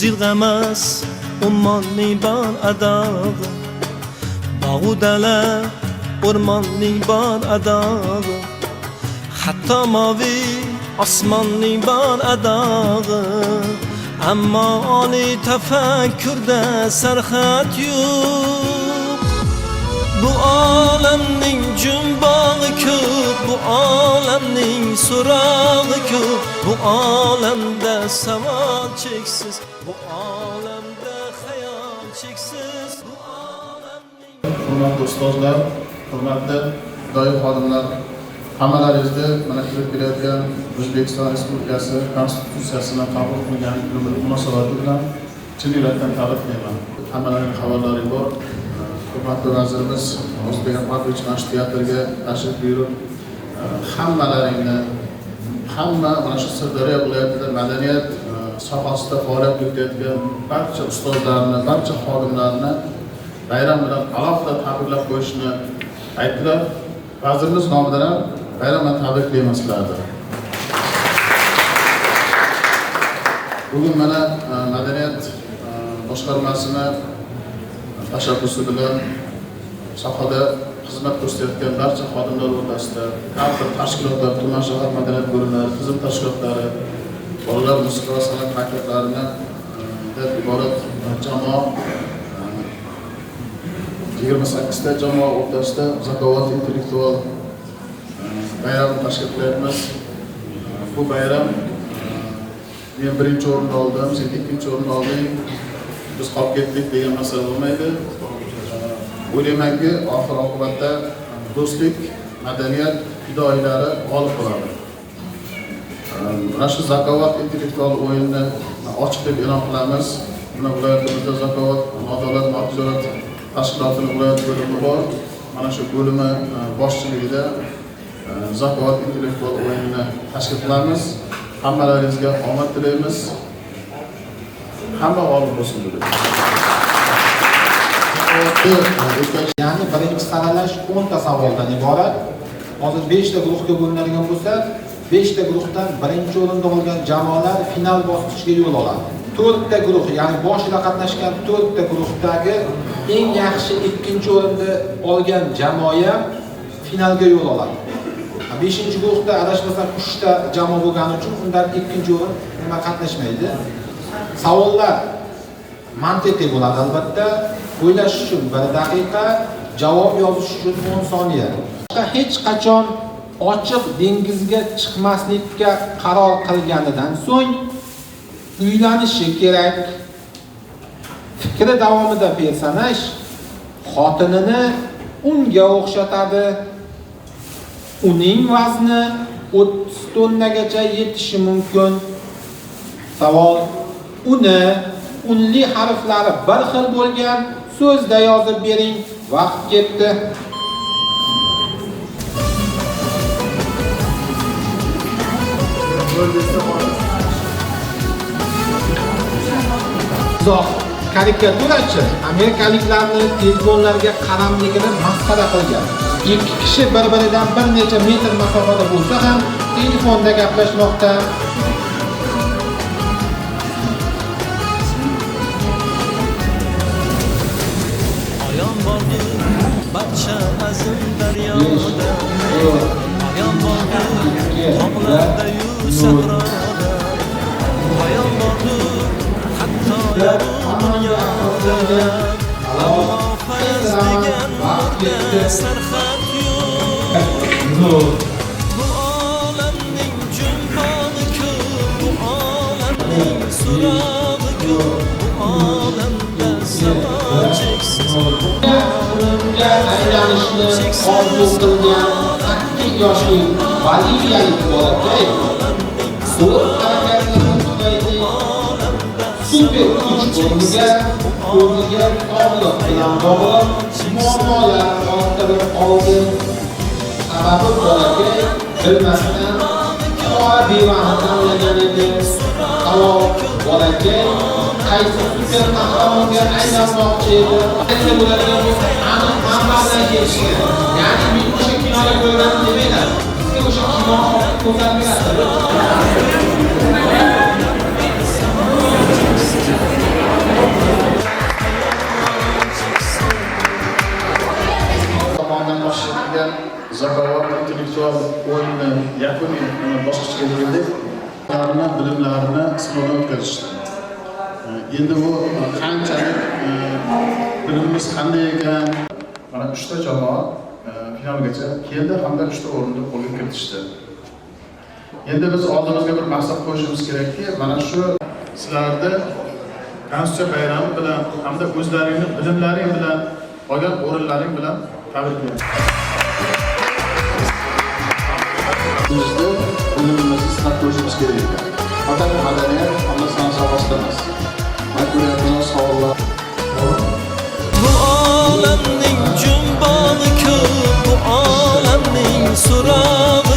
Ilg'amas ummonning bor adog'i, bog'u dala o'rmonning bor adog'i, hatto moviy osmonning bor adog'i. Ammo oliy tafakkurda sarhad yo'q. Bu olamning jumbog'i ko'p, bu olamning so'rog'i ko'p, bu olamda savol cheksiz, bu olamda xayol cheksiz, bu olamning Hurmatli ustozlar, hurmatli fidoyi xodimlar, hammalaringizni mana kirib kelayotgan O'zbekiston Respublikasi Konstitutsiyasini qabul qilgan munosabati bilan chin yurakdan tabriklayman. Hammalaringning xabarlaring bor. Hurmatli vazirimiz O'zbek Ahmadovich mana shu teatrga tashrif buyurib, hammalaringni, hamma mana shu Sirdaryo viloyatida madaniyat sohasida faoliyat yuritayotgan barcha ustozlarni, barcha xodimlarni bayram bilan alohida tabriklab qo'yishni aytdilar. Vazirimiz nomidan ham bayram bilan tabriklayman sizlarni. Bugun mana madaniyat boshqarmasini tashabbusi bilan sohada xizmat ko'rsatayotgan barcha xodimlar o'rtasida har xil tashkilotlar, tuman shahar madaniyat bo'limlari, tizim tashkilotlari, bolalar musiqa va san'at maktablaridan iborat jamoa 28 ta jamoa o'rtasida Zakovat intellektual bayramini tashkil qilyapmiz. Bu bayram men birinchi o'rinni oldim, sen ikkinchi o'rinni olding, biz qolib ketdik degan masala bo'lmaydi. O'ylaymanki, oxir oqibatda do'stlik, madaniyat fidoyilari g'olib bo'ladi. Mana shu Zakovat intellektual o'yinini ochiq deb e'lon qilamiz. Buni viloyatimizda Zakovat nodolat notijorat tashkilotini viloyat bo'limi bor. Mana shu bo'limi boshchiligida Zakovat intellektual o'yinini tashkil qilamiz. Hammalaringizga omad tilaymiz. Hamma g'olib bo'lsin deb. Ya'ni birinchi saralash 10 ta savoldan iborat. Hozir 5 ta guruhga bo'linadigan bo'lsa, 5 ta guruhdan birinchi o'rinda olgan jamoalar final bosqichiga yo'l oladi. 4 ta guruh, ya'ni boshida qatnashgan 4 ta guruhdagi eng yaxshi ikkinchi o'rinni olgan jamoa ham finalga yo'l oladi. 5-guruhda adashmasam 3 ta jamoa bo'lgani uchun undan ikkinchi o'rin nima qatnashmaydi. Savollar mantiqiy bo'ladi albatta. O'ylash uchun 1 daqiqa, javob yozish uchun 10 soniya. Hech qachon ochiq dengizga chiqmaslikka qaror qilganidan so'ng uylanishi kerak. Fikri davomida personaj xotinini unga o'xshatadi. Uning vazni 30 tonnagacha yetishi mumkin. Savol: uni unli harflari bir xil bo'lgan so'zda yozib bering. Vaqt ketdi. Izoh: karikaturachi amerikaliklarni telefonlarga qaramligini masxara qilgan. Ikki kishi bir-biridan bir necha metr masofada bo'lsa ham telefonda gaplashmoqda. Ayon bordi barcha azim daryoda, ayon bordi tog'larda-yu sahroda, ayon bordi hatto yaru dunyoda. Ammo fayz degan nurda sarhad yo'q. Bu olamning jumbog'i ko'p, bu olamning so'rog'i ko'p, bu olamda savol cheksiz, bu Unga aylanishni orzu qilgan 8 yoshli boliviyalik bolakay zo'r harakatlari tufayli super kuch o'rniga o'ziga sog'liq bilan bog'liq muammolar orttirib oldi. Sababi bolakay bilmasdan qora bevani tanlagan edi. Savol: bolakay qaysi super qahramonga aylanmoqchi edi? Qaysi bo'ladigan bo'lsa, aniq manbadan kelishi kerak. Ya'ni men o'sha kinoda ko'rganim demanglar. Sizga o'sha kino ko'rsatib beradi. Zakovat intellektual o'yinni yakuniy bosqichiga keldik. Ularni bilimlarini sinovdan o'tkazishdi. Endi bu qanchalik bilimimiz qanday ekan? Mana uchta jamoa finalgacha keldi hamda uchta o'rinni qo'lga kiritishdi. Endi biz oldimizga bir maqsad qo'yishimiz kerakki, mana shu sizlarni Konstitutsiya bayrami bilan hamda o'zlaringni bilimlaring bilan olgan o'rinlaring bilan tabriklayman. Bizni bilimimizni sinab ko'rishimiz kerak ekan. Faqat madaniyat hamda san'at sohasida emas. Mana ko'ryapmiz savollar. Bu olamning jumboni ko'p, bu olamning so'rog'i.